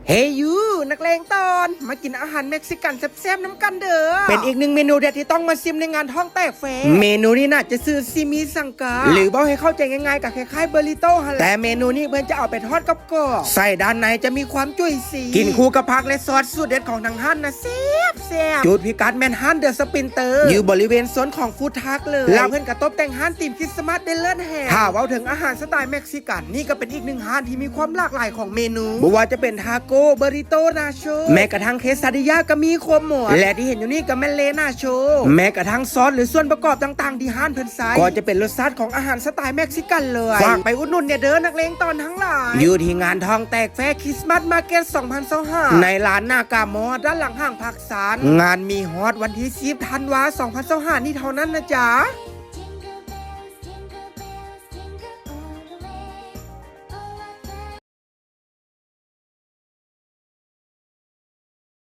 ເຮຍ ຢູ ນັກເລງຕອນ ມາກິນອາຫານເມັກຊິກັນແຊບໆນຳກັນເດີ. ເປັນອີກໜຶ່ງເມນູເດັດທີ່ຕ້ອງມາຊິມໃນງານທ້ອງແຕກແຟ. ເມນູນີ້ໜ້າຈະຊື່ Simi Sangka ຫຼືເວົ້າໃຫ້ເຂົ້າໃຈງ່າຍໆກໍຄ້າຍໆ burrito ຫັ້ນແຫຼະ ແຕ່ເມນູນີ້ເພິ່ນຈະເອົາໄປທອດກັບກອບ ໄສ້ດ້ານໃນຈະມີຄວາມຈຸ້ຍຊີ ກິນຄູ່ກັບຜັກ ແລະ ຊອສສູດເດັດຂອງທາງຮ້ານນະ ແຊບໆ. ຈຸດພິກັດແມ່ນຮ້ານ The Sprinter ຢູ່ບໍລິເວນໂຊນຂອງ Food Truck ເລີຍ ແລ້ວເພິ່ນກໍຕົບແຕ່ງຮ້ານທີມຄຣິສມາສໄດ້ເລີດແຮງ. ຖ້າເວົ້າເຖິງອາຫານສະໄຕເມັກ ຊິກັນ ນີ້ກໍເປັນອີກໜຶ່ງຮ້ານທີ່ມີຄວາມຫຼາກຫຼາຍຂອງເມນູ ບໍ່ວ່າຈະເປັນທາໂກ ເບີຣິໂຕ ນາໂຊ ແມ້ກະທັ້ງເຄຊາດິຢາກໍມີຄວາມມ່ວນ ແລະທີ່ເຫັນຢູ່ນີ້ກໍແມ່ນເລນາໂຊ ແມ້ກະທັ່ງຊອສ ຫຼືສ່ວນປະກອບຕ່າງໆທີ່ຮ້ານເພິ່ນໃຊ້ ກໍຈະເປັນລົດຊາດຂອງອາຫານສະໄຕເມັກຊິກັນເລີຍ. ຝາກໄປອຸດໜູນແດ່ເດີ ນັກເລງຕອນທັງຫຼາຍ ຢູ່ທີ່ງານທ້ອງແຕກແຟ Christmas Market ສອງພັນຊາວຫ້າ ໃນລານນາກາມອລ ດ້ານຫຼັງຫ້າງພັກ ສານ ງານມີຮອດວັນທີສິບ ທັນວາ ສອງພັນຊາວຫ້ານີ້ເທົ່ານັ້ນນະຈ໊ະ.